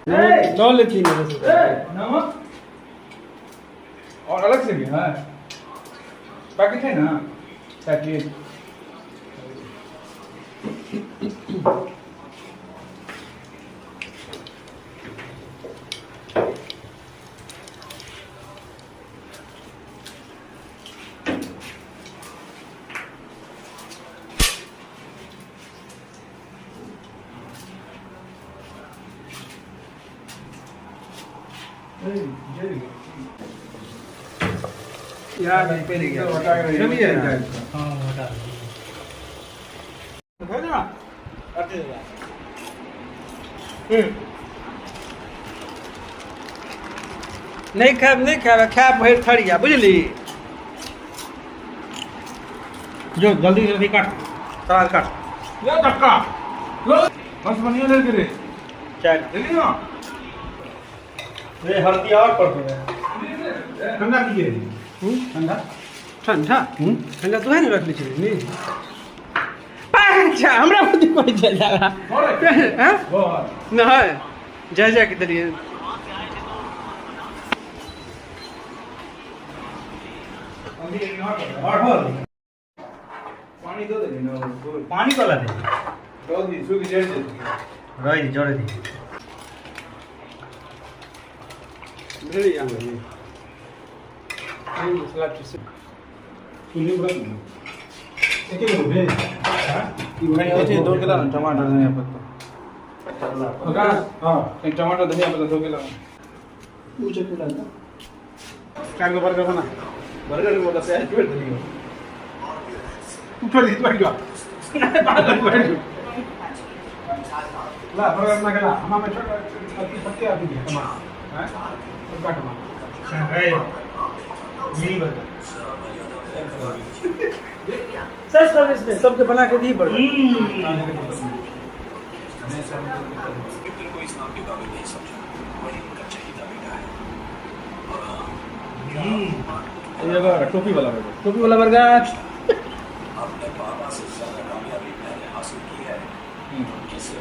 दऽ लेथिन। नमक और अलग से भी है, पैकेट है ना, पैकेट। चलिए। नहि खायब, नहि खायब, खायब भरि थरिया, बुझली? जो जल्दी जल्दी काट, सलाद काट। ले धक्का लो, बस बढ़िया ले रे। चाय ले ना। ये हल्दी और पड़ गया। ठंडा कीजिए। ठंडा। ठंडा ठंडा तो है ना, रखले छली नी। अच्छा, हमरा बुद्धि पड़ जाए जाला हैं नहीं, जा जा के देलिए। पानी दो दे ना। पानी कला दे। दो दी सुख जड़ दे। रही दी, जड़ दी। बुझलिए? यहाँ नहीं मसला चूसे। एक एक भेज नहीं होती, 2 किलो टमाटर धनिया पत्ता। हां, एक टमाटर धनिया पत्ता 2 किलो। पूछे के लाता चार गो बर्गर बना। बर्गर के बोला प्याज छोड़ दियो, ऊपर दी बैठ गया, पागल बैठ गया। ला बर्गर ना गला हम में छोड़ पत्ती पत्ती आती है टमाटर हैं सबका टमाटर है मिनी बर्गर। सर सर्विस में सबके बना के दी बर्गर। को इस नाम के काबिल नहीं समझा, वही उनका चहीदा बेटा है। और हाँ, ये टोपी वाला बर्गर, टोपी वाला बर्गर। अपने बाबा से ज्यादा कामयाबी मैंने हासिल की है, किसे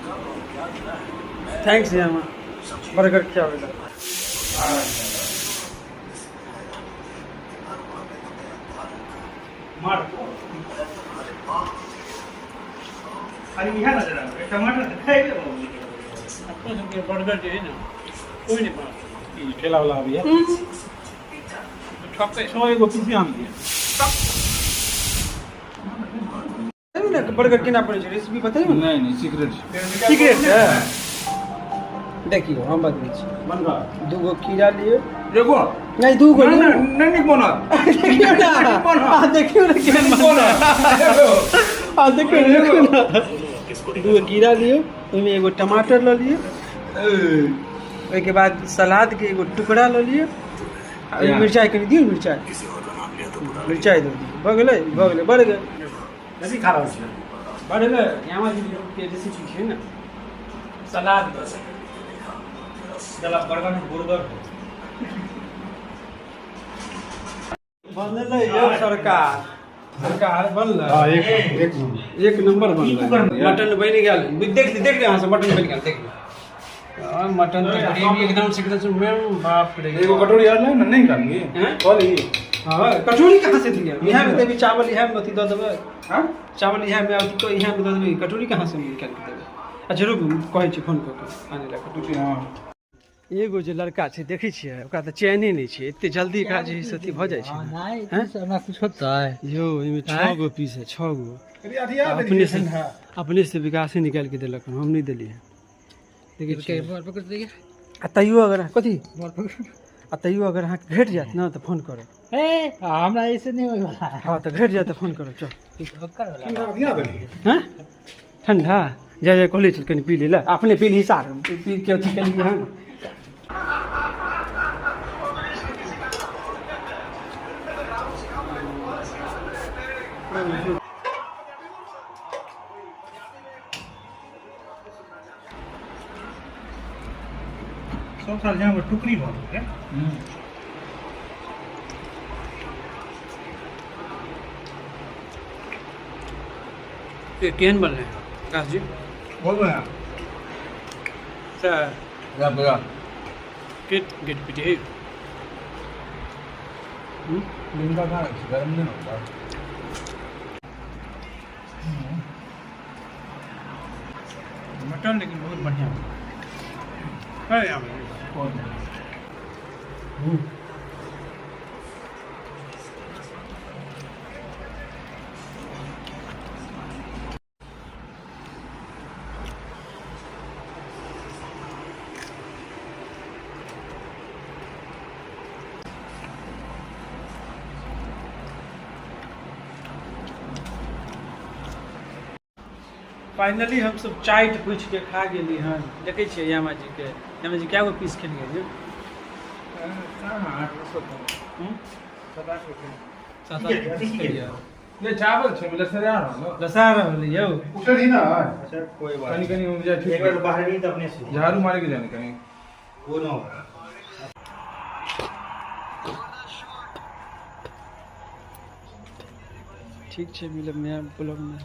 कब और क्या देना है। Thanks यामा, बर्गर क्या होगा। मार खाली इहा नजर आवे, टमाटर तो खाइबे। अपन सबके बर्गर जे है ना, कोई नहीं बना। ठेला वाला अभी है। ठोके 100 एगो पीस आन दिए। ना बर्गर केना बनै छै, रेसिपी बताइयो ना। नहीं नहीं, सीक्रेट। सीक्रेट है। देखियो, हम बतबै छी। बनगा दूगो खीरा लियो। देखो। नहीं, दूगो। नहीं नहीं नहीं बनत। देखियो ना, आ देखियो ना केहन बनत। आ देखियो ना, देखियो ना, दूगो खीरा लियो, ओहिमे एगो टमाटर लऽ लियो, ओहिके बाद सलाद के एगो टुकड़ा लऽ लियो, आ ओहिमे मिरचाइ कनि दियौ, मिरचाइ, मिरचाइ दऽ दियौ। भऽ गेलै, भऽ गेलै बर्गर। नदी खा रहल छी। बर्गर यामा जी के रेसिपी छै ने सलाद। चला बर्गर में बुर्गर। बनलै यौ सरकार, सरकार बनलै। हां, एक एक नंबर, एक नंबर बनलै। मटन बनि गेल, देख ली, देख ली अहाँ सब, मटन बनि गेल, देख ली। मटन तऽ ग्रेवी एकदम से एकदम से बाप रे। एगो कटोरी आर ले ना, नहीं खाएंगे? हैं? बोली। हाँ, कटोरी कहाँ से दिया? इहाँ में देबी चावल, इहाँ में अथी दऽ देबै। हां, चावल इहाँ में अथी तो इहाँ में दऽ देबै, कटोरी कहाँ से निकालि के देबै? अच्छा रुकू, कहै छी फोन कऽ के आनै लए कटोरी। हां। एगो जे लड़का छै, देखै छियै, ओकरा तऽ चैने नहि छै, एते जल्दी एकरा जे है से अथी भऽ जाइ छै। नहीं, हमरा कुछ होता है। यौ, एहिमे 6 गो पीस है, 6 गो। अपने से अपने से विकासे निकालि के देलक हन, हम नहि देलियै। देखै छियै। बॉल पकड़ दिए। आ तैयो अगर कथी बॉल पकड़। आ तैयो अगर अहाँके घटि जायत ने तऽ फोन करब। ए, हमरा ऐसे नहीं होय वाला। हँ, तऽ घटि जायत तऽ फोन करब, चल। ओकर वाला। हँ, ठंडा जा जा कहले छल कनि पी लै लए, अपने पी ली सार, पी के अथी केलियै हन। सब साल यहाँ पर टुकड़ी भऽ गेल। ये केहन बनलै आकाश जी? बहुत बढ़िया। सर। जा गेट गेट पिटे। लिंगा कहाँ रखी, गरम नहीं होता। मटन लेकिन बहुत बढ़िया है यहाँ पे। फाइनली हम सब चाट पूछ के खा गेली हन। देखै छियै यामा जी के, यामा जी क्या गो पीस खेलियै यौ? 7 8 7 8 पीस खेलियै। ले चावल छै लसरा रहल, लसा रहल यौ। उठल ही ना। अच्छा कोई बात कनी कनी हो जाए ठीक। एक बार बाहर नहीं तो अपने से झाड़ू मारे के जाने कहीं वो ना। ठीक छै, मिलब नया ब्लॉग में।